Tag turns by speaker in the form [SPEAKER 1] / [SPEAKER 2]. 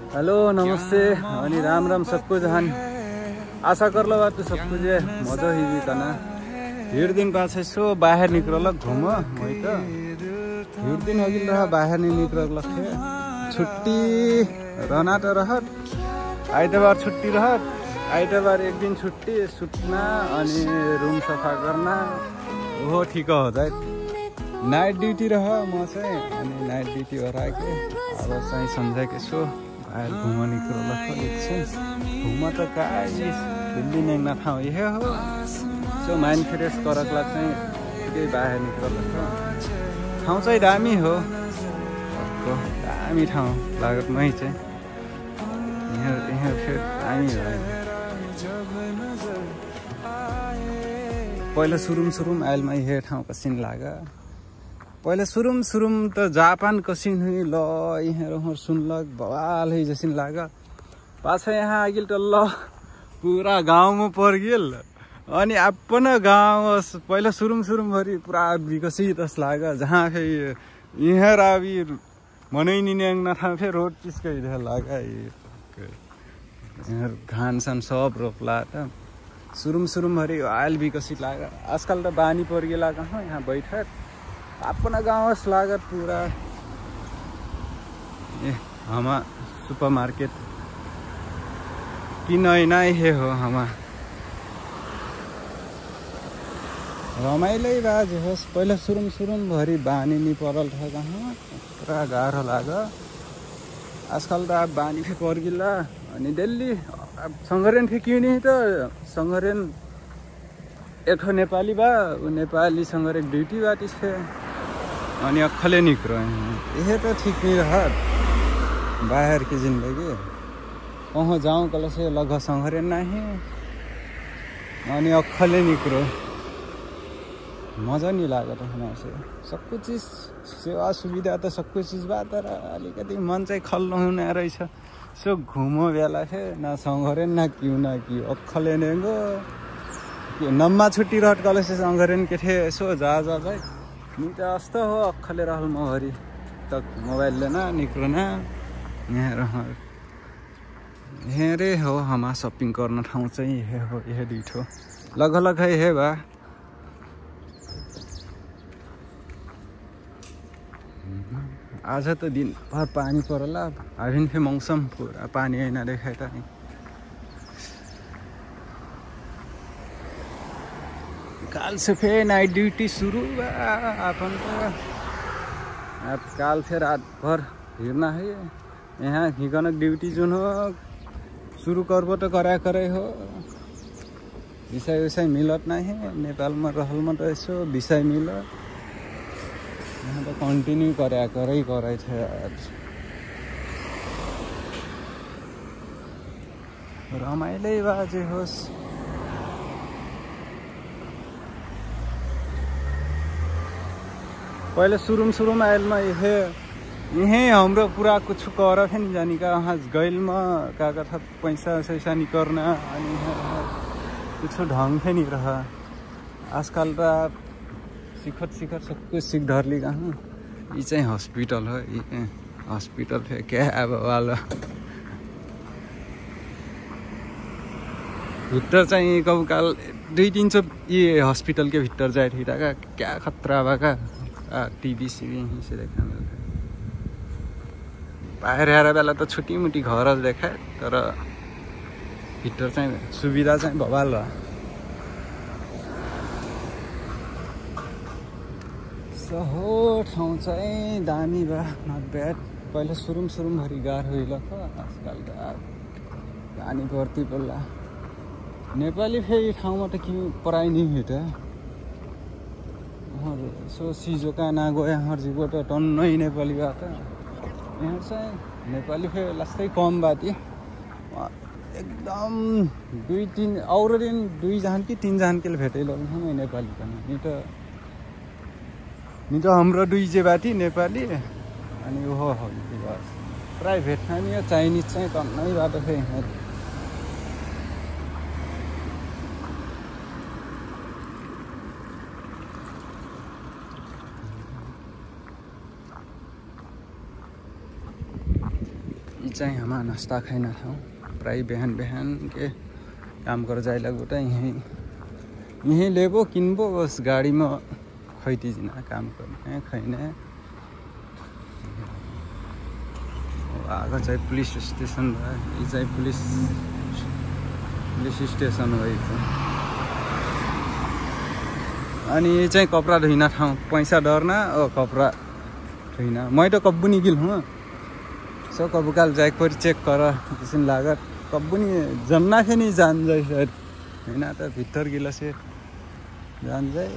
[SPEAKER 1] hello नमस्ते अनि राम राम सबको जहान आशा करलो बात तो सब कुछ मजा ही भी करना हिड़ दिन पास सो बाहर निकल घूम वही तो हिड़ दिन अगिल रहा बाहर नहीं निकल छुट्टी रहना तो रहत आइतबार छुट्टी रहत आइतबार एक दिन छुट्टी सुतना अनि रूम सफा करना वो ठीक हो जाए नाइट ड्यूटी रहा म चाहिँ अनि नाइट ड्यूटी हराके अब चाहिँ सम्झा के सो बाहर घुम निकल घुम त काई दिल्ली नेङ्ना ठाउँ यही हो सो माइन्ड फ्रेस करकला चाहिँ ठिकै बाहिर निकल ठाउँ चाहिँ दामी हो दामी ठाउँ लागत मै चाहिँ यहाँ फेरि दामी हो पहिला सुरुम आइलमा यही ठाउँ कसिन लाग पहिला सुरुम त जापान कसिन हुई ल यहाँ रहर सुनलक बवाल है जसिन लाग पाछा यहाँ आगिल त ल पूरा गाउँमा पर गेल अनि अपन गाउँ पहिला सुरुम भरि पुरा विकसित जस लाग जहाँ फेरि यहाँ रावी मनै नि नेङ्ना ठाउँ फेरि रोड चिस्कै लाग यहाँ घान सान सब रोप्ला त सुरुम भरि आयल विकसित लाग आजकल त बानी पर गेला कहाँ यहाँ बैठक अपना गाँव लागत पूरा हमा सुपर मार्केट कि नई हे हो हमा रमाइलै बाज होस् पहिला सुरुम भरि बानी नि परल था कहाँ पुरा गाह्रो लाग आजकल त अब बानी फे पर्गिला अनि दिल्ली अब सङ्गरेन फेकिने त सङ्गरेन एक नेपाली बा नेपाली सङ्गरेन ड्यूटी बाटी छे अनि अक्खले निक्रो यह तो ठीक नहीं रहा बाहर की जिंदगी कहाँ जाऊँ कल से लग संघरे नहीं अनि अक्खले निक्रो मजा नहीं लागत हमारे से सब कुछ चीज सेवा सुविधा तो सब कुछ चीज बात तर अलिकति मन चाहिँ खल्लो हुने रहेछ सो घुमो बेला थे ना संघरे ना क्यों अक्खले नेगो नम्मा छुट्टी रहत कल से संघरेन के थे सो जा भाई नहीं तो अस्तो हो अक्खले रहल मोहरी तक मोबाइल लेना निक्लना यहाँ रह रे हो हमा शॉपिंग गर्न ठाउँ चाहिँ यही हो यही दुईठो लगभग है हे बा आज तो दिन भर पानी परला अभी फिर मौसम पूरा पानी ऐना देखा था काल से फिर नाइट ड्यूटी शुरू अपन अब काल फिर रात भर हिड़ना है यहाँ हिगनक ड्यूटी जुन हो शुरू करबो तो करे हो विषय मिलत नहीं नेपाल में रहल में तो यसो विषय मिलत यहाँ तो कंटिन्यू करे थे रमाइलै बाजे होस् पहले शुरुम आयल में यही हाम्रो पूरा कुछ कर थे नहीं जानी का वहाँ गैल में का था पैसा सैसा नहीं करना अनि कुछ ढंग थे नहीं रहा आजकल तो सिखत सब कुछ सीख धरली कहाँ ये चाहिँ हॉस्पिटल हो ये हॉस्पिटल है क्या अब वाला भित्र चाहिँ कब काल 2-3 सौ ये हॉस्पिटल के भीतर जाए थी का क्या खतरा बाका टीवी सीवी यहीं से देखा बाहर आएर बेला तो छुट्टी मुटी घर देखा तर भित्र चाहिँ सुविधा चाहिँ बवाल हो ठाउँ चाहिँ दामी बा नट ब्याड पहिला सुरुम भरि गाह्रो होइल आजकल त पानी पर्ती पर्ला नेपाली फेरि ठाउँमा त कि पराइ नि हेट सो सिजो कहाँ ना गए हर जीवो तो टन्नै नेपाली बात यहाँ चाहिँ नेपाली फेरि लास्टै कम बाती एकदम 2-3 और दिन 2 जहान कि 3 जहान के भेटे लोग नेपाली का नहीं तो हाम्रो 2 जे बाती नेपाली अनि हो बस प्राइभेट खाने चाइनिज चाहिँ टन्नै बात थे यहाँ चाहिँ हमारा नाश्ता खाना ठाउँ प्राय बिहान बिहान के काम कर जाइला गोटा यहीं लेबो किनबो बस गाड़ी में खैती जिना काम करने खैने आगे चाहिँ पुलिस स्टेशन भयो यो चाहिँ पुलिस स्टेशन हो अनि ये चाहिँ कपड़ा धुइना ठाउँ पैसा डरना कपड़ा धुइना मैं तो कब्बू नहीं गिल हूँ सो कब्बू काल जाए पर चेक कर किसिम लागत कब्बू नहीं जमना के नहीं जान जाए शायद है ना तो भीतर गिला से जान जाए